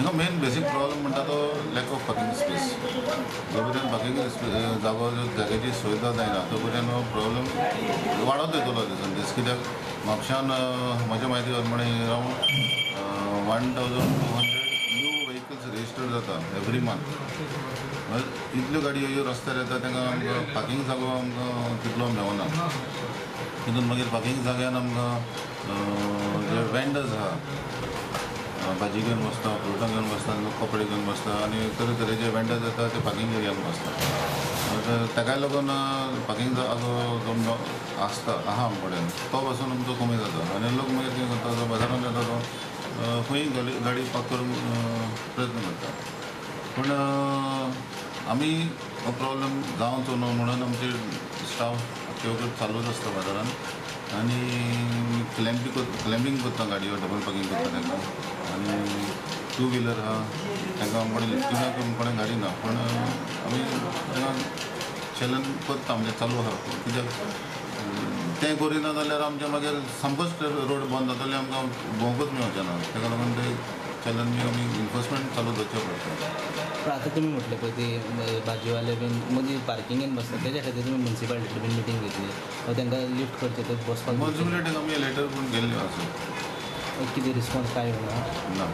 हांगा main basic problem म्हणटा तो लॅक ऑफ पार्किंग स्पेस. जो पर्यंत पार्किंग जागो जाग्याची सुविधा जायना तो पर्यंत हो प्रॉब्लम वाडत वयतलो दिसान दीस. कित्याक म्हापशान म्हज्या म्हायती प्रमाणे around 1200 new vehicles register जाता एवरी मंथ. इतल्यो गाडयो ह्यो रस्त्यार येता, तांकां आमकां पार्किंग जागो आमकां तितलो मेळना. तितून मागीर पार्किंग जाग्यान आमकां जे वेंडर्स आहा, भाजी घेवन बसता, फ्रुटां घेवन बसता, लोक कपडे घेवन बसता आनी तरेतरेचे वेंडर्स येता ते पार्किंग एरियान बसता. ताकाय लागून पार्किंग जागो जो आसता आहा आमचे कडेन तो पासून आमचो कमी जाता आनी लोक मागीर कितें करता, जो बाजारान येता तो खंय गाडी पार्क करूंक प्रयत्न करता. पूण आमी हो प्रॉब्लम जावचो न्हू म्हणून आमचे स्टाफ आख्खे वखत चालूच आसता बाजारान आनी क्लॅम्पिंग करता, गाडयो डबल पार्किंग करता तांकां. आनी टू व्हिलर आहा तांकां आमचे कडेन लिफ्टिंगाक आमचे कडेन गाडी ना, पूण आमी तांकां चलन करता, म्हणजे चालू आहा. कित्याक तें करिना जाल्यार आमचें मागीर सामकोच रोड बंद जातले, आमकां भोंवकूच मेळचें ना. ताका लागून ते चलन बी आमी इन्फोर्समेंट चालू दवरचें पडटा. पण आतां तुमी म्हटलें पळय ती भाजीवाले बीन मदीं पार्किंगेन बसता, तेज्या खातीर तुमी मुन्सिपालिटी बीन मिटींग घेतली वा तांकां लिफ्ट करचें ते बसपाक? मुन्सिपालिटीक आमी लेटर पूण गेल्ल्यो आसा. कितें रिस्पॉन्स काय येवना? ना.